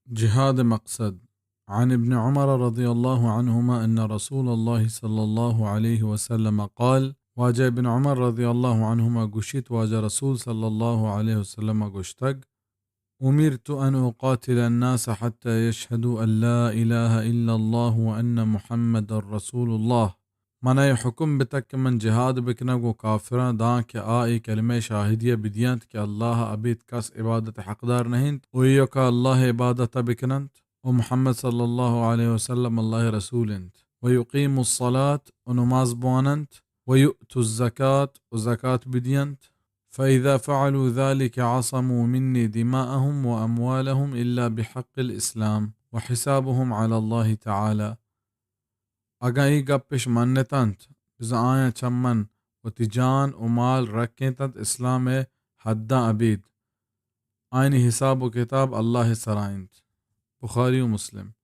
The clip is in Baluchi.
جہاد مقصد۔ عن ابن عمر رضی اللہ عنہما ان رسول اللہ صلی اللہ علیہ وسلم قال، واجہ ابن عمر رضی اللہ عنہما گوشیت، واجہ رسول صلی اللہ علیہ وسلم گوشتگ، امرت ان اقاتل الناس حتى يشهدوا ان لا اله الا الله وان محمد رسول الله۔ من ء حکم بتگ کہ من جہاد بکناں گوں کافراں، داں کہ آ اے کلمہ شاہدیہ بدیانت کہ اللہ ء ابید کس عبادت حقدار نہ انت، و ایوکا اللہ ء عبادت ء بکننت، و محمد صلی اللہ علیہ وسلم اللہ ء رسول انت، و یقیموا الصلاة، و نماز بواننت، و یؤتوا الزکاة، و زکات بدیانت، فإذا فعلوا ذلك عصموا مني دماءهم وأموالهم إلا بحق الإسلام وحسابهم على الله تعالى۔ اگاں اے گپش منتنت، بزاں آیاں چہ من وتی جان و مال رکینتنت اسلام ء حداں ابید۔ آیانی حساب و کتاب اللہ ء سرا انت۔ بخاری و مسلم۔